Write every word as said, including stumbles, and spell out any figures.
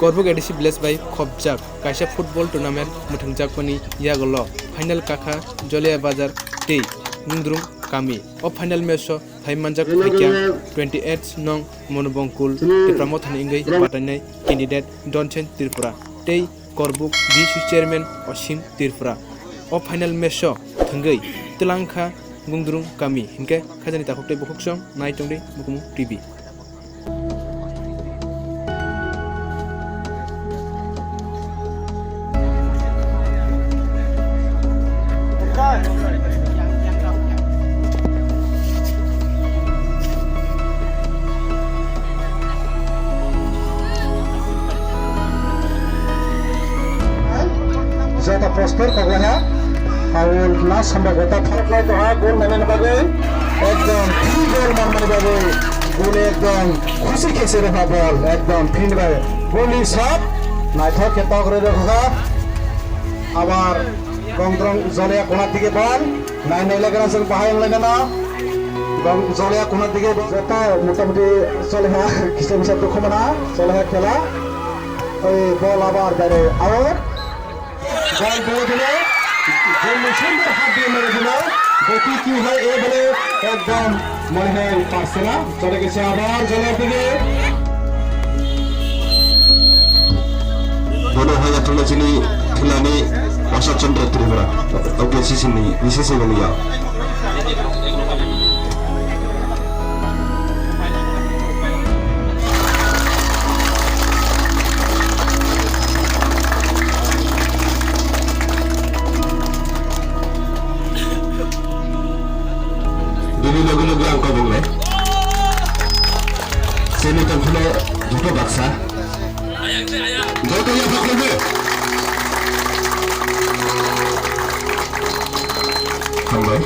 Korbuk A D C village bai khopjak kaisa football tournament mwthangjakmani yagulo final kakha Jolia Bazar tei Gungdrung kami. O final match o phai manjak phaikha twenty eight nong Monobongkul Tipra Mothani wngwi batainai candidate Donchen Tripura tei Korbuk D C chairman Osim Tripura. O final match o thwngwi twlangkha Gungdrung kami, hinkhe khajani takhuk tei bukhuksong nai tongdi Bukumu T V. Jota poster koglaiha, foul na samba gota foul lai toha, goal nainani bagwi ekdom free goal manmani bagwi goal ekdom khusi khese rwkha ball ekdom free ni bagwi goal ni shot naithok khe tok rwi rwkha. Abar Gongdrong Jolia kona dige ball. Nai nai lagana song bahai wng lagana. Gong Jolia kona dige joto motamuti soleha kisa misa dukhu mana soleha khela. Oi ball abar bare out. Ball ball dile. Ball ni sundor hat diye mere dile. Beti ki hai e bole ekdom. Mane hai parsela, chole gese abar Jolia dige. Bono hai athole chini thulani Basat Chandra Tripura, O K C C ni, ni sese goliya. Bini loge loge ang kobong le. Semi tongphile duto baksa. Joto ya bakle be. Hambai.